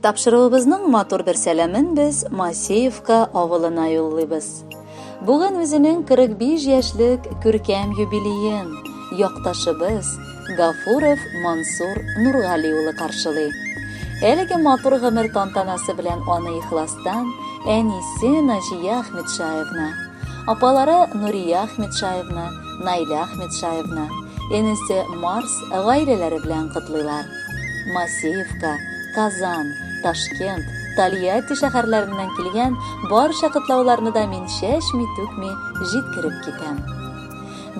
Тапшыруыбызның матур бер сәламен без Масеевка авылына юллыйбыз. Бүген үзенең 45 яшьлек күркәм юбилеен якташыбыз Гафуров Мансур Нургали улы каршылый. Әлеге матур гомер тантанасы белән аны ихластан әнисе Наҗия Ахметшаевна, апалары Нурия Ахметшаевна, Наилә Ахметшаевна, энесе Марс гаиләләре белән котлыйлар. Масеевка, Казан, Ташкент, Тольятти шәһәрләреннән килгән барча котлауларны да мин чәчми-түкми җиткереп китәм.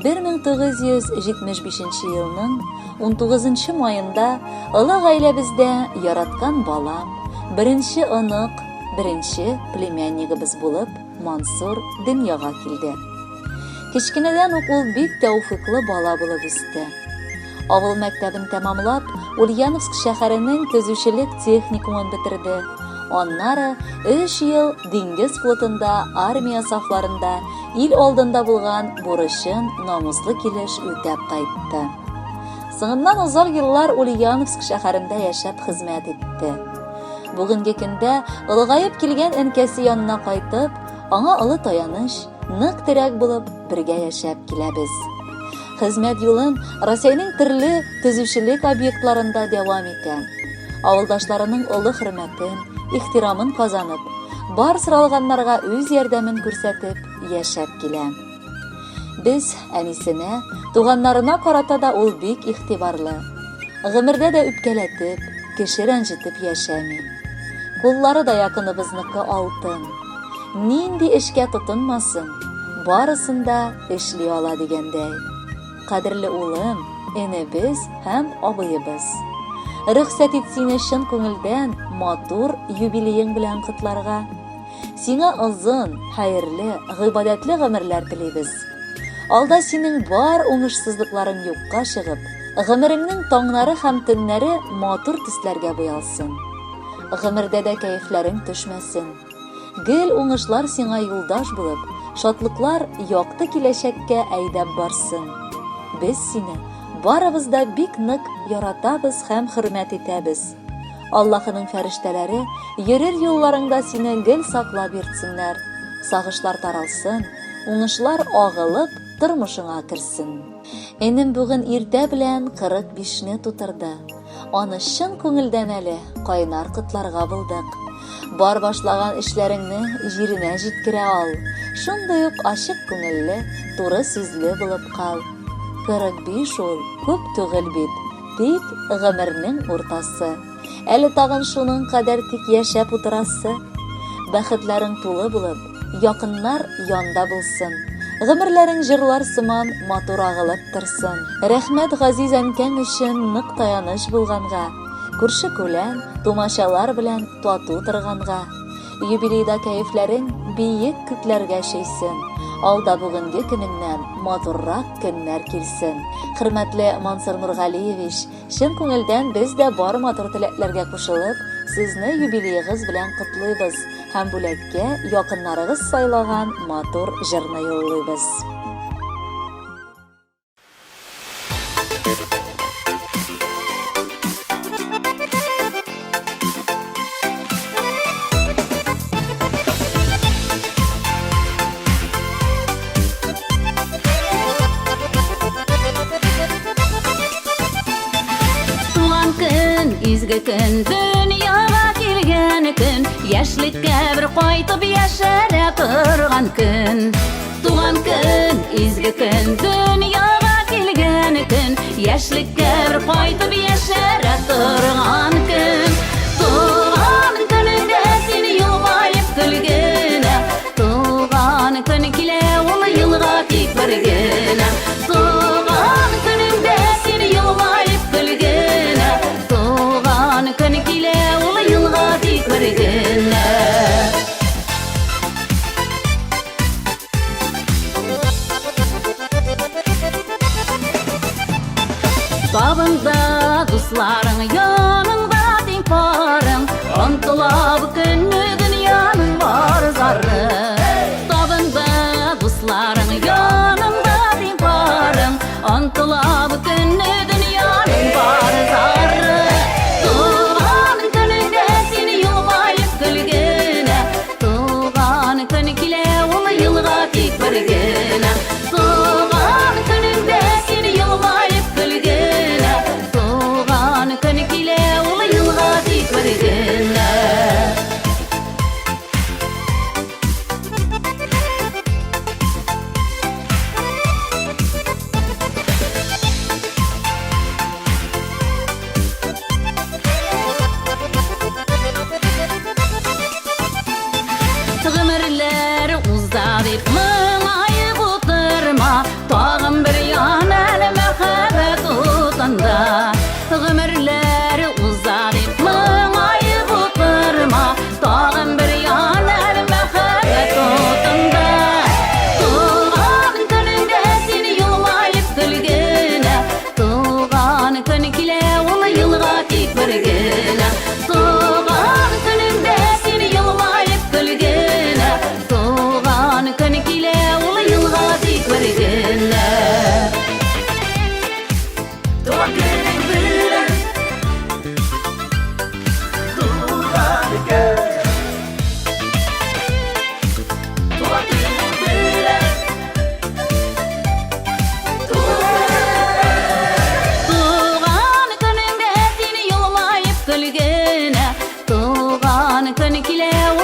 1975 елның 19 маенда олы гаиләбездә яраткан балам, беренче онык, беренче племяннигыбыз булып Мансур дөньяга килде. Кечкенәдән үк ул бик тәүфыйклы бала булып үсте. Авыл мәктәбен тәмамлап, Ульяновск шәһәренең төзүчелек техникумын бетерде. Аннары өч ел диңгез флотында армия сафларында ил алдында булган бурычын намуслы килеш үтәп кайтты. Соңыннан озак еллар Ульяновск шәһәрендә яшәп хезмәт итте. Бүгенге көндә олыгаеп килгән әнкәсе янына кайтып, аңа олы таяныч, нык терәк булып бергә яшәп киләбез. Хезмәт юлын Рәсәйнең төрле төзүчелек объектларында дәвам итә. Авылдашларының олы хөрмәтен, ихтирамын казанып, бар соралганнарга үз ярдәмен күрсәтеп яшәп килә. Без әнисенә, туганнарына карата да ул бик игътибарлы. Гомердә дә үпкәләтеп, кеше рәнҗетеп яшәми. Куллары да якыныбызныкы алтын. Нинди эшкә тотынмасын, барысын да эшли ала дигәндәй. Кадерле улым, энебез һәм абыебыз. Рөхсәт ит сине чын күңелдән матур юбилеең белән котларга. Сиңа озын, хәерле, гыйбадәтле гомерләр телибез. Алда синең бар уңышсызлыкларың юкка чыгып, гомереңнең таңнары һәм төннәре матур төсләргә буялсын. Гомердә дә кәефләрең төшмәсен. Гел уңышлар сиңа юлдаш булып, шатлыклар якты киләчәккә әйдәп барсын. Без сине барыбыз да бик нык яратабыз һәм хөрмәт итәбез. Аллаһының фәрештәләре йөрер юлларыңда сине гел саклап йөртсеннәр. Сагышлар таралсын, уңышлар агылып тормышыңа керсен. Энем бүген иртә белән 45-не тутырды. Аны чын күңелдән әле кайнар котларга булдык. Бар башлаган эшләреңне җиренә җиткерә ал. Шундый ук ачык күңелле, туры сүзле булып кал. 45 ул күп түгел бит, тик гомернең уртасы. Әле тагын шуның кадәр тик яшәп утырасы. Бәхетләрең тулы булып, якыннар янда булсын. Гомерләрең җырлар сыман матур агылып торсын. Рәхмәт газиз әнкәң өчен нык таяныч булганга, күрше-күлән, тумачалар белән тату торганга. Юбилейда кәефләрең биек күкләргә чөйсен. Алда бүгенге көнеңнән матуррак көннәр килсен. Хөрмәтле Мансур Нургалиевич, Чын күңелдән без дә бар матур теләкләргә кушылып, сезне юбилеегыз белән котлыйбыз һәм бүләккә якыннарыгыз сайлаган матур җырны юллыйбыз. Туган көн, изге көн, дөньяга килгән көн, яшьлеккә бер кайтып яшәрә торган көн. Туган көн, изге көн, дөньяга килгән көн, яшьлеккә бер кайтып яшәрә торган көн. Туган көнеңдә син елмаеп көлгенә, Туган көн килә ул елга тик бер генә. Туган көнеңдә син елмаеп көлгенә. Туган көн килә ул елга тик бер генә. Табында дусларың яныңда тиң парың, Онтыла бу көнне дөньяның бар зары. Табында дусларың яныңда тиң парың, Онтыла бу көнне дөньяның бар зары. Туган көнеңдә син көл генә. Туган көн килә.